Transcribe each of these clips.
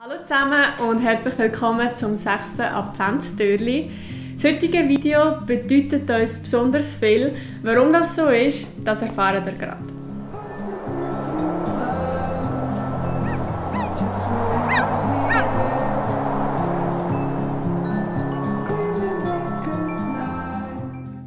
Hallo zusammen und herzlich willkommen zum 6. Adventstürli. Das heutige Video bedeutet uns besonders viel. Warum das so ist, das erfahren ihr gerade.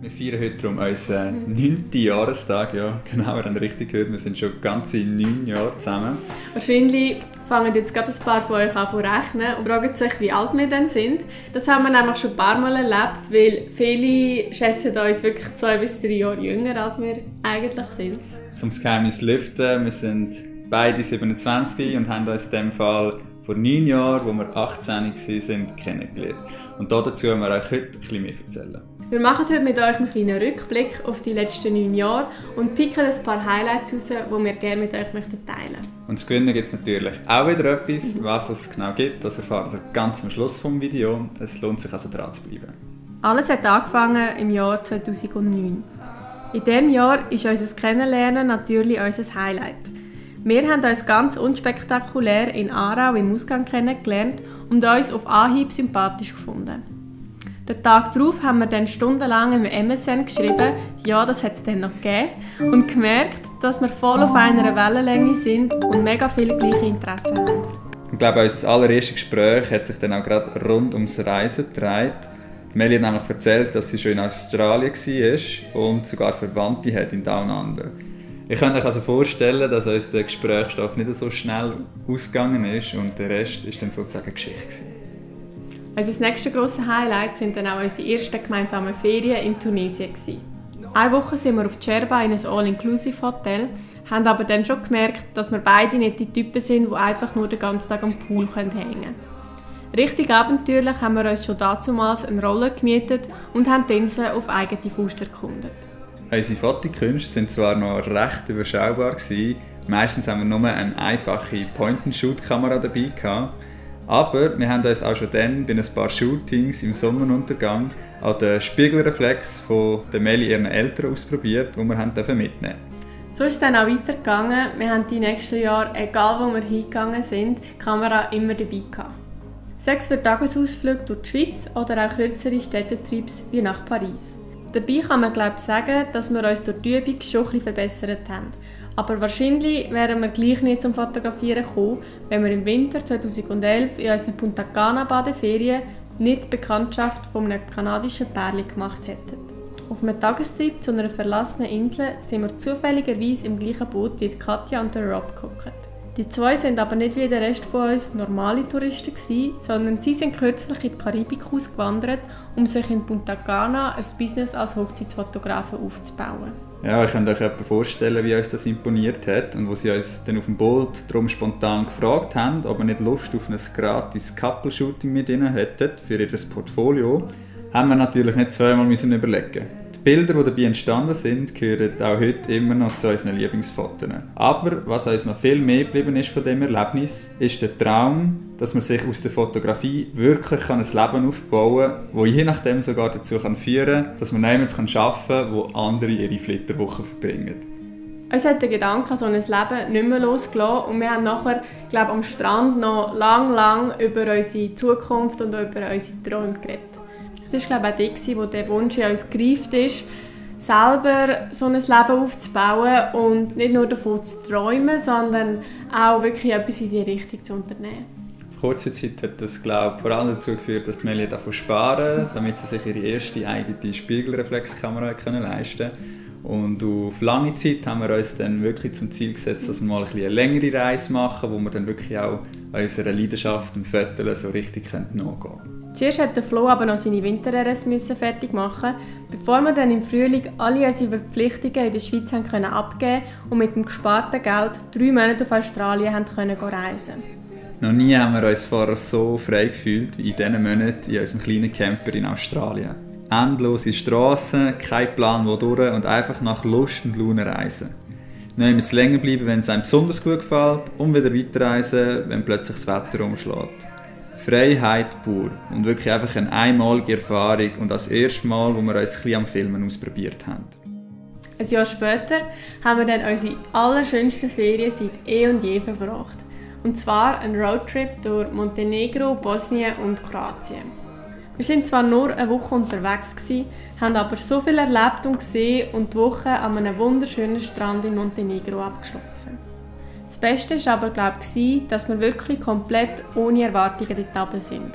Wir feiern heute darum unseren 9. Jahrestag. Ja, genau, wir haben richtig gehört, wir sind schon ganze 9 Jahre zusammen. Wahrscheinlich fangen jetzt gerade ein paar von euch an zu rechnen und fragen sich, wie alt wir denn sind. Das haben wir nämlich schon ein paar Mal erlebt, weil viele schätzen uns wirklich 2 bis 3 Jahre jünger, als wir eigentlich sind. Um das Geheimnis zu lüften, wir sind beide 27 und haben uns in dem Fall vor 9 Jahren, wo wir 18 waren, kennengelernt. Und dazu wollen wir euch heute ein bisschen mehr erzählen. Wir machen heute mit euch einen kleinen Rückblick auf die letzten 9 Jahre und picken ein paar Highlights raus, die wir gerne mit euch teilen möchten. Und zu gewinnen gibt es natürlich auch wieder etwas. Was es genau gibt, das erfahrt ihr ganz am Schluss des Videos. Es lohnt sich also dran zu bleiben. Alles hat angefangen im Jahr 2009. In diesem Jahr ist unser Kennenlernen natürlich unser Highlight. Wir haben uns ganz unspektakulär in Aarau im Ausgang kennengelernt und uns auf Anhieb sympathisch gefunden. Den Tag darauf haben wir dann stundenlang im MSN geschrieben, ja, das hat es dann noch gegeben, und gemerkt, dass wir voll auf einer Wellenlänge sind und mega viele gleiche Interessen haben. Ich glaube, unser allererstes Gespräch hat sich dann auch gerade rund ums Reisen gedreht. Melli hat nämlich erzählt, dass sie schon in Australien war und sogar Verwandte hat in Down Under. Ich könnte euch also vorstellen, dass uns der Gesprächsstoff nicht so schnell ausgegangen ist und der Rest ist dann sozusagen Geschichte. Unser nächstes grosses Highlight waren dann auch unsere ersten gemeinsamen Ferien in Tunesien. Eine Woche sind wir auf Djerba in ein All-Inclusive-Hotel, haben aber dann schon gemerkt, dass wir beide nicht die Typen sind, die einfach nur den ganzen Tag am Pool hängen können. Richtig abenteuerlich haben wir uns schon damals einen Roller gemietet und haben die Insel auf eigene Faust erkundet. Unsere Fotokünste waren zwar noch recht überschaubar, meistens haben wir nur eine einfache Point-and-Shoot-Kamera dabei gehabt, aber wir haben uns auch schon dann bei ein paar Shootings im Sonnenuntergang auch den Spiegelreflex von der Melli ihren Eltern ausprobiert, den wir mitnehmen durften. So ist es dann auch weitergegangen. Wir haben die nächsten Jahre, egal wo wir hingegangen sind, die Kamera immer dabei gehabt. Sei es für Tagesausflüge durch die Schweiz oder auch kürzere Städtetrips wie nach Paris. Dabei kann man sagen, dass wir uns durch die Übung schon ein bisschen verbessert haben. Aber wahrscheinlich wären wir gleich nicht zum Fotografieren gekommen, wenn wir im Winter 2011 in unseren Punta Cana Badeferien nicht die Bekanntschaft von einem kanadischen Pärchen gemacht hätten. Auf einem Tagestrip zu einer verlassenen Insel sind wir zufälligerweise im gleichen Boot wie Katja und der Rob geguckt. Die zwei sind aber nicht wie der Rest von uns normale Touristen gewesen, sondern sie sind kürzlich in die Karibik ausgewandert, um sich in Punta Cana ein Business als Hochzeitsfotografen aufzubauen. Ja, ich kann euch etwa vorstellen, wie uns das imponiert hat und wo sie uns dann auf dem Boot darum spontan gefragt haben, ob wir nicht Lust auf ein gratis Couple-Shooting mit ihnen hätten für ihr Portfolio, haben wir natürlich nicht zweimal überlegen. Die Bilder, die dabei entstanden sind, gehören auch heute immer noch zu unseren Lieblingsfotos. Aber was uns noch viel mehr geblieben ist von diesem Erlebnis, ist der Traum, dass man sich aus der Fotografie wirklich ein Leben aufbauen kann, das je nachdem sogar dazu führen kann, dass man niemals arbeiten kann, wo andere ihre Flitterwochen verbringen. Uns hat der Gedanke an so ein Leben nicht mehr losgelassen und wir haben nachher, glaube am Strand noch lang über unsere Zukunft und über unsere Träume geredet. Das war, glaube ich, auch wo der Wunsch in uns gereift ist, selber so ein Leben aufzubauen und nicht nur davon zu träumen, sondern auch wirklich etwas in diese Richtung zu unternehmen. Auf kurze Zeit hat das, glaube ich, vor allem dazu geführt, dass Melli davon sparen, damit sie sich ihre erste eigene Spiegelreflexkamera leisten konnte. Und auf lange Zeit haben wir uns dann wirklich zum Ziel gesetzt, dass wir mal eine längere Reise machen, wo wir dann wirklich auch unserer Leidenschaft im Fotografieren so richtig nachgehen können. Zuerst musste Flo aber noch seine Winter-RS fertig machen, bevor wir dann im Frühling alle unsere Verpflichtungen in der Schweiz abgeben und mit dem gesparten Geld 3 Monate auf Australien reisen konnten. Noch nie haben wir uns vorher so frei gefühlt wie in diesen Monaten in unserem kleinen Camper in Australien. Endlose Strassen, kein Plan wo durch und einfach nach Lust und Laune reisen. Nicht länger bleiben, wenn es einem besonders gut gefällt und wieder weiterreisen, wenn plötzlich das Wetter umschlägt. Freiheit pur und wirklich einfach eine einmalige Erfahrung und das erste Mal, wo wir uns ein bisschen am Filmen ausprobiert haben. Ein Jahr später haben wir dann unsere allerschönsten Ferien seit eh und je verbracht. Und zwar ein Roadtrip durch Montenegro, Bosnien und Kroatien. Wir waren zwar nur eine Woche unterwegs, haben aber so viel erlebt und gesehen und die Woche an einem wunderschönen Strand in Montenegro abgeschlossen. Das Beste war aber, dass wir wirklich komplett ohne Erwartungen dort runter sind.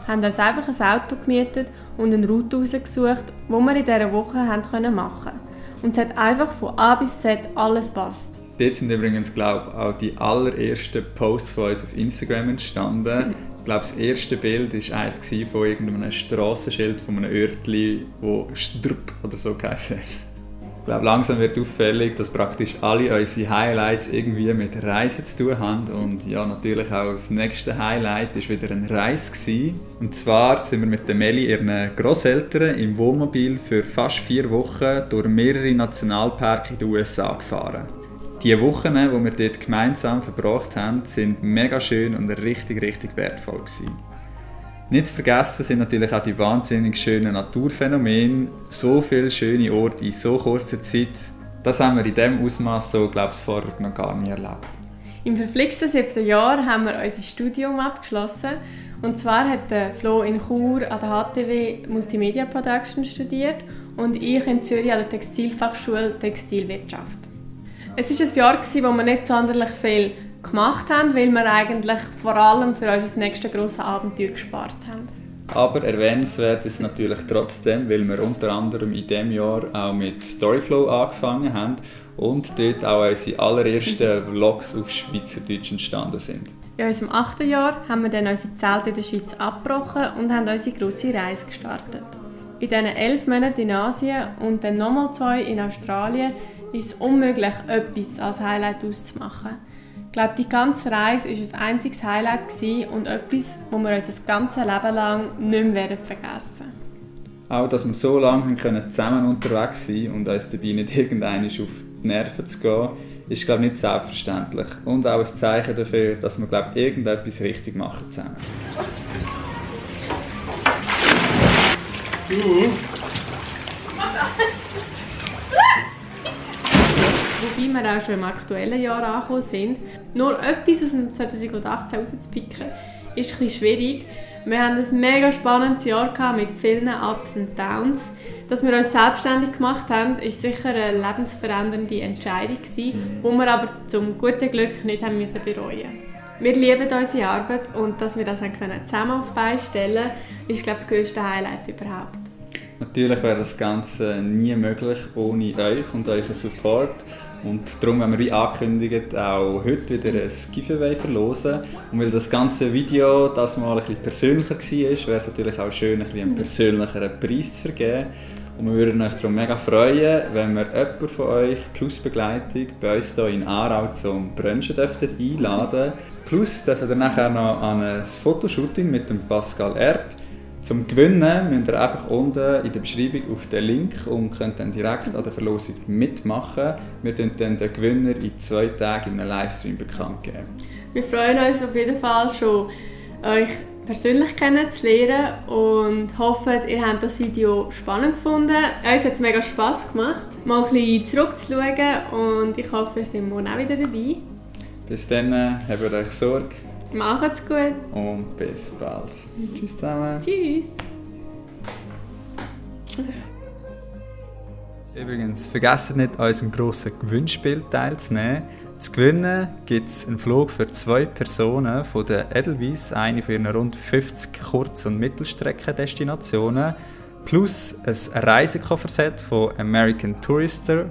Wir haben uns einfach ein Auto gemietet und eine Route rausgesucht, die wir in dieser Woche machen konnten. Und es hat einfach von A bis Z alles gepasst. Dort sind übrigens, auch die allerersten Posts von uns auf Instagram entstanden. Ich glaube, das erste Bild war eines von irgendeinem Strassenschild von einem Örtli, das Strp oder so geheißen hat. Ich glaube, langsam wird auffällig, dass praktisch alle unsere Highlights irgendwie mit Reisen zu tun haben. Und ja, natürlich auch das nächste Highlight war wieder eine Reise. Und zwar sind wir mit der Melli, ihren Grosseltern, im Wohnmobil für fast 4 Wochen durch mehrere Nationalparks in den USA gefahren. Die Wochen, die wir dort gemeinsam verbracht haben, waren mega schön und richtig wertvoll gewesen. Nicht zu vergessen sind natürlich auch die wahnsinnig schönen Naturphänomene. So viele schöne Orte in so kurzer Zeit. Das haben wir in diesem Ausmaß so, vorher noch gar nie erlebt. Im verflixten 7. Jahr haben wir unser Studium abgeschlossen. Und zwar hat Flo in Chur an der HTW Multimedia Production studiert und ich in Zürich an der Textilfachschule Textilwirtschaft. Es war ein Jahr, in dem wir nicht sonderlich viel gemacht haben, weil wir eigentlich vor allem für unser nächstes grosses Abenteuer gespart haben. Aber erwähnenswert ist natürlich trotzdem, weil wir unter anderem in diesem Jahr auch mit Storyflow angefangen haben und dort auch unsere allerersten Vlogs auf Schweizerdeutsch entstanden sind. In unserem 8. Jahr haben wir dann unser Zelt in der Schweiz abgebrochen und haben unsere grosse Reise gestartet. In diesen 11 Monaten in Asien und dann nochmal 2 in Australien ist es unmöglich, etwas als Highlight auszumachen. Ich glaube, die ganze Reise war ein einziges Highlight und etwas, das wir uns das ganze Leben lang nicht mehr vergessen werden. Auch, dass wir so lange zusammen unterwegs sein und uns dabei nicht irgendwann auf die Nerven zu gehen, ist nicht selbstverständlich. Und auch ein Zeichen dafür, dass wir irgendetwas richtig machen zusammen. Wobei wir auch schon im aktuellen Jahr angekommen sind. Nur etwas aus dem 2018 rauszupicken, ist ein bisschen schwierig. Wir hatten ein mega spannendes Jahr mit vielen Ups und Downs. Dass wir uns selbstständig gemacht haben, war sicher eine lebensverändernde Entscheidung, die wir aber zum guten Glück nicht haben bereuen mussten. Wir lieben unsere Arbeit und dass wir das zusammen auf die Beine stellen, ist das grösste Highlight überhaupt. Natürlich wäre das Ganze nie möglich ohne euch und euren Support. Und darum haben wir wie angekündigt, auch heute wieder ein Giveaway verlosen. Und weil das ganze Video das mal ein bisschen persönlicher war, wäre es natürlich auch schön, einen persönlicheren Preis zu vergeben. Und wir würden uns darum mega freuen, wenn wir jemanden von euch plus Begleitung bei uns hier in Aarau zum Brunchen einladen dürfen. Plus dürfen ihr nachher noch an ein Fotoshooting mit dem Pascal Erb. Zum Gewinnen müsst ihr einfach unten in der Beschreibung auf den Link und könnt dann direkt an der Verlosung mitmachen. Wir geben dann den Gewinner in 2 Tagen in einem Livestream bekannt geben. Wir freuen uns auf jeden Fall schon, euch persönlich kennenzulernen und hoffen, ihr habt das Video spannend gefunden. Uns hat es mega Spass gemacht, mal ein bisschen zurückzuschauen und ich hoffe, ihr seid morgen auch wieder dabei. Bis dann, habt euch Sorge. Macht's gut. Und bis bald. Tschüss zusammen. Tschüss. Übrigens, vergesst nicht, an unserem grossen Gewinnspiel teilzunehmen. Zu gewinnen gibt es einen Flug für 2 Personen von der Edelweiss, eine von ihren rund 50 Kurz- und Mittelstreckendestinationen, plus ein Reisekofferset von American Tourister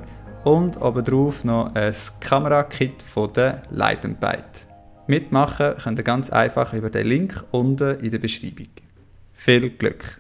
und obendrauf noch ein Kamerakit von der Light & Bite. Mitmachen könnt ihr ganz einfach über den Link unten in der Beschreibung. Viel Glück!